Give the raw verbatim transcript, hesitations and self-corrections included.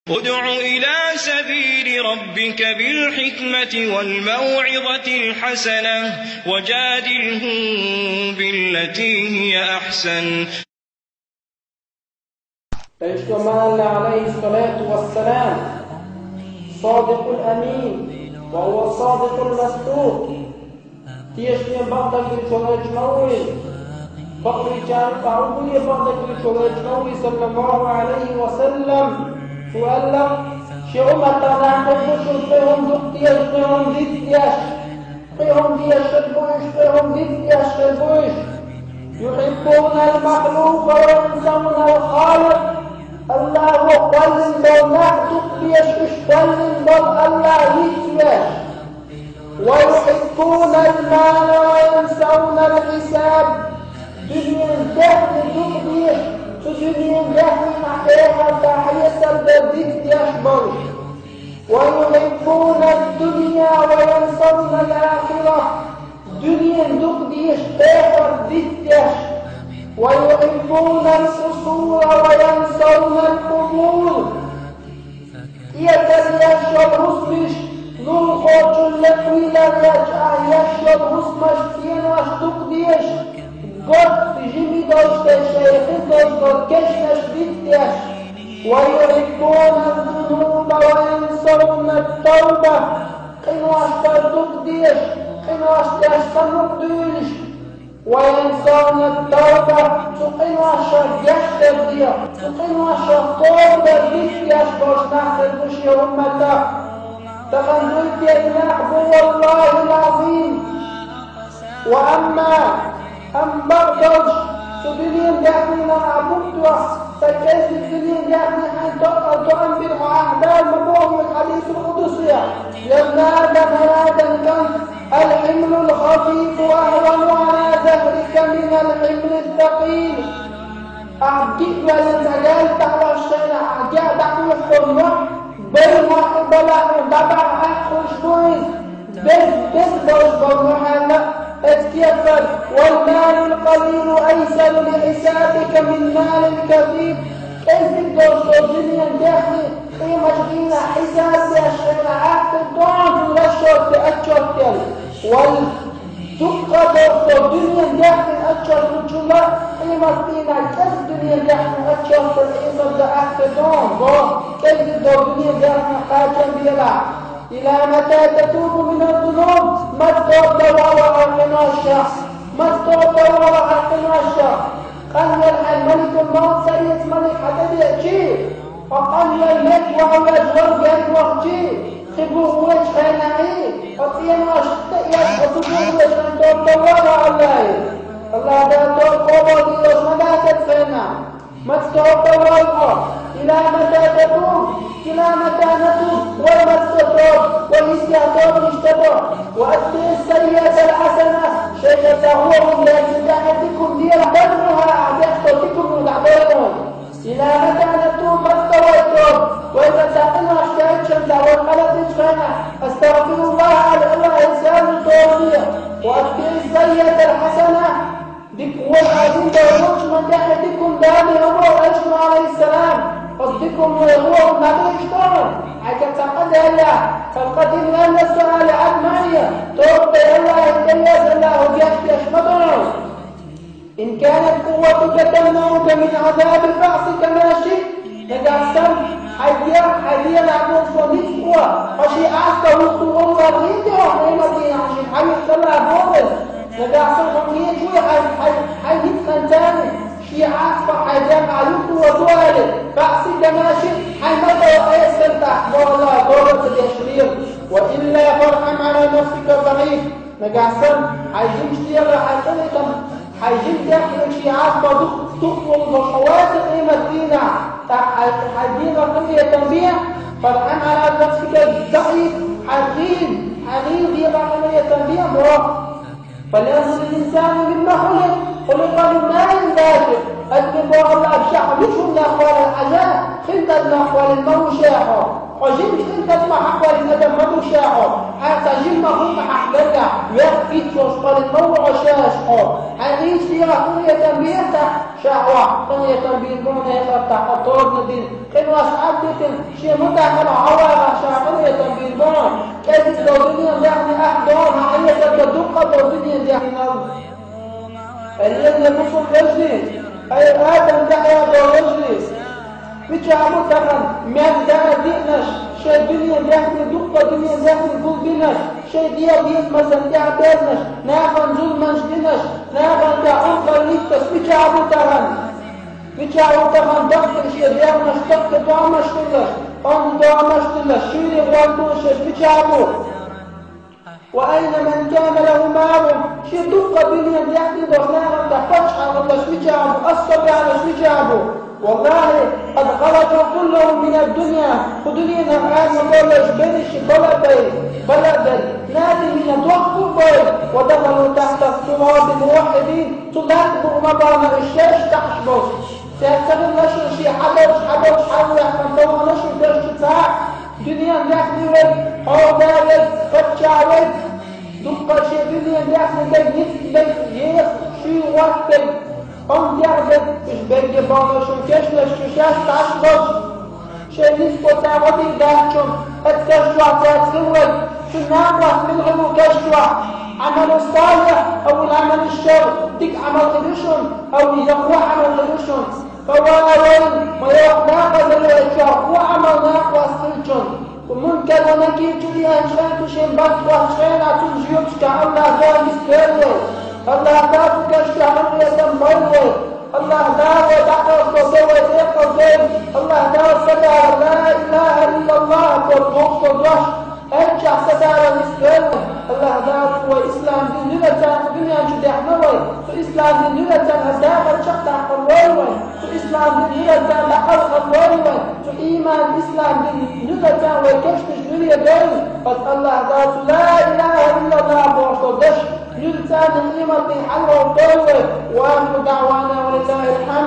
ادع إلى سبيل ربك بالحكمة والموعظة الحسنة وجادلهم بالتي هي أحسن. Элчано, عليه الصلاة والسلام, الصادق الأمين وهو الصادق المصدوق. Тешаме бакъдерг дечу элчано ву, бакъдерг чарна тӀа ву, бакъдерг дечу элчано ву, صلى الله عليه وسلم. Цо аьлла: шен умматах нах хир бу шуна, кхы хӀума дукха дезаш, кхы хӀума дика дезаш хир бу уьш, кхы хӀума дика дезаш хир бу уьш. يحبون المخلوق وينسون الخالق. АллахӀ кхоьллина бола нах дукха дезаш, уьш кхоьллина бола АллахӀ вицвеш. ويحبون المال وينسون الحساب. Дуьнен даьхни дукха дезаш, цу дуьнен даьхнех эхартахь хьесап дар дика дезаш болуш. ويحبون الدنيا وينسون الآخرة. Дуьне дукха дезаш, эхарт дика дезаш. ويحبون القصور وينسون القبور. ТӀетар еш йолу хӀусамаш, лулахочун лекха вийлар еш, ахь еш йолу хӀусамаш, цӀенош дукха дезаш, гӀорта жима долуш дерш, шайн хир долуш долу кешнаш дика дезаш. ويحبون الذنوب وينسون التوبة. Къинош дар дукха дезаш, къинош деш санна дуьйлуш. وينسون التوبة, цу къиношах гечдар де, цу къиношах тоба дар дика дезаш болуш нах хир бу шен умматах. Тахана дуьйцу нах бу, والله العظيم. وأما, амма бакъдолуш, цу дуьнен даьхнех ахь бутт тоху, сан кӀеззиг дуьнен даьхни хьайн тоъал тоам бира хьо, ахь Дала ма боху хьуна хьадисул къудсехь: يا ابن آدم, хӀай Адам кӀант, الحمل الخفيف أهون على ظهرك من الحمل الثقيل. Ахь гиъ ваьллина цхьа гӀалта дӀахьош шайна, ахь геа дӀакхуьйхуш болу мохь, бай мохь а балахь, дӀабахьа хьакхуьйш бу иза, беза, беза болуш болу мохь аьлла, эцу кепара: والمال القليل أيسر لحسابك من مال كثير. КӀеззиг долуш долу дуьнен даьхни къемат дийнахь хьисаб деш шайна Ӏахтар догӀу, расчёт де, отчёт делла. Вал дуккха а долуш долу дуьнен даьхни отчёт лучунна къемат дийнахь кӀеззиг дуьнен даьхни отчёт делла, Ӏийса Ӏахтар догӀу, боху, кӀеззиг долу дуьнен даьхни кхачам белахь. إلى متى تتوب من الذنوب؟ Мацдолу дан валахь хьайн къиношах? Мацдолу дан валахь хьайн къиношах? Къанвелла хьайн маликул мовт, са эца малик хьан тӀе деъчи, хьо къанвелла мегаш ваха веза вара герга вахчи, кхин бухавечу хенахь, хьо цӀенош тӀеэцна, хьо цу бухавечу хенахь тоба дан валахь АллахӀе. АллахӀ Дала тоба къобалдийр долуш ма дац оцу хенахь. Мацдолу дан валахь хьо? إلى متى تتوب؟ إلى متى نتوب؟ Вай мацдолу тоба, вай йистехь тобанаш дан до? وأتبع السيئة الحسنة, шайгара цхьа вон хӀума лаьцна тӀаьхьа дика хӀума делахь, تمحها, ахь деш долу дика хӀума дӀадойла вай. إلى متى نتوب؟ Мацдолу вай тоба? Вай цхьа къинош даьллачунна тӀехь вай къа латийначу хенахь, أستغفر الله, АллахӀе, АллахӀе, тоба де. وأتبع السيئة الحسنة. Дика хӀума хьайна долу лучунна тӀехь дика хӀума дале, хӀун боху Элчано, عليه السلام? Оцу дика хӀуманан хӀума дӀадуьйш ду хьуна, хьайгара цхьа къа даьллехь, فقد لم يسأل عن معي, тоба де, АллахӀе, тӀе еза, АллахӀа гечдеш ма ду хьуна. إن كانت قوتك تمنعك من عذاب البعث كما شئت. Нагахь санна хьайн дегӀ, хьайн дегӀ долуш долу ницкъ, хьо шен Ӏаскар хӀуттур вара вара хӀинца хьо къематдийнахь шена хьан юкъа ца лаьа боху иза. Нагахь санна хьо кхечу вуй хьайн, хьайн, хьайн ницкъан царна, шен Ӏаскар хьайн дегӀ юттур вара вара, بعث كما شئت, хьайн ма-дарра эцна тӀаккха, боху АллахӀа, тоба ца деш лела. وإلا فارحم على نفسك الضعيف. Нагахь санна хьайн жимачу дегӀан хьайн къинхетам, хьайн жима дегӀ шен Ӏаскар дукха, дукха волуш хьо вацахь къематдийнахь, тӀаккха хьайн, хьайн дегӀан къинхетам бе, فارحم على نفسك الضعيف, хьайн гӀийла, хьайн гӀийла дегӀан къинхетам бе, боху. فلينظر الإنسان مم خلق، خلق من ماء دافق. Адамо боху Аллахьа: ша хьо мичунна валар хьажа, хиндолчунна валар ма ву ша хьо. Хьо жимачу хиндолчу ма хьакхоьллина адам ма ву ша хьо. Хьайца жимма хӀума хьахбелла, веккъа гиччалш валар ма ву хьо ша хьо. Хьайн нийса дегӀах къинхетам беца, ша хьох къинхетам бийр бу хьуна хӀокху тӀехь, тобанаш дина, къинош Ӏаддитина, шен мутахӀара хьавагӀахь ша къинхетам бийр бу хьуна. КӀезиг долу дуьненан даьхни ахь догӀу, хьан Ӏесалла дуккха а долу дуьненан даьхни. Ай, лерина бусулба вежарий, ай, Адам тӀехь долу вежарий! Мичахь бу тахана мел даа диънарш, шайн дуьненан даьхни, дуккха дуьненан даьхни гулбинарш, шайн дегӀан дезамазан тӀехь безнарш, нахана зуламаш динарш, нахана тӀехь онда литтарш мичахь бу тахана? Мичахь бу тахана дахкалш, шен дегӀанаш дахка доӀанаш хиларш, онда доӀанаш динарш, шуьйре гӀордонаш мичахь бу? وأين من كان له مال؟ Шен дуккха дуьненан даьхни долуш, нахана тӀехь паччахь хиларш мичахь бу, ас со баьхнарш мичахь бу? والله قد خرجوا كلهم من الدنيا. Кху дуьненах ара ма бовлуш, берриш бала а бевлла, бала а бевлла, نادمين, дохко а бевлла, ودخلوا تحت تراب موحدين. Цу лаьтта букъа ма бахана уьш, шаьш дахьаш болуш. Цаьрца хилла шуна шен хьадолчу, хьадолчу хьалаваьккхина товхана шу берш чу цхьаъ. Дуьненан даьхни верг, хьолада верг, паччахь верг, дуккха шен дуьненан даьхни дерг, ницкъ дерг, еха, шуьйра гӀорт дерг, онда дегӀ дерг, уьш берриге а бахана шуна кешнаш чу, шаьш дахьаш болуш. Шайн ницкъ оцу гӀадин даьхначунна, оцу каш чохь цаьрца хилла верг, цуьнан накъост мила хир ву каш чохь? عمل صالح أو عمل شر, дика Ӏамал хир ю шуна, хӀаваъ, я вон Ӏамал хир ю шуна? Ва вай, ма йоккха накъосталла чохь вон Ӏамал накъост хилчунна. Кху Мункар ва Накир чу деанчу хенахь, шен барт кхоччу хенахь, цунна жоьпаш дала Аллахь Дала нисбойла вай. Аллахь Дала цу каш чохь къинхетам бойла вай. Аллахь Дала вай дӀакхалхадо вай, декъалдойла. Аллахь Дала сагара ла илахӀа иллаллахӀ бохуш долу дош хьаьжча сагара нисбойла вай. Аллахь Дала цу вай ислам дин нуьрачарна дуьнен чу даьхна вай. Цу ислам дин нуьрачарна дахарчех даккхалвойла вай. Цу ислам дин нуьрачарна дӀакхалхалвойла вай. Цу ийман, ислам дин нуьрачарна вай кешнаш нуьре дойла. Аса Аллахь Дала цу ла илахӀа иллаллахӀ бохуш долу дош нуьрачарна къематдийнахь хьалавохдойла вай. وآخر دعوانا أن الحمد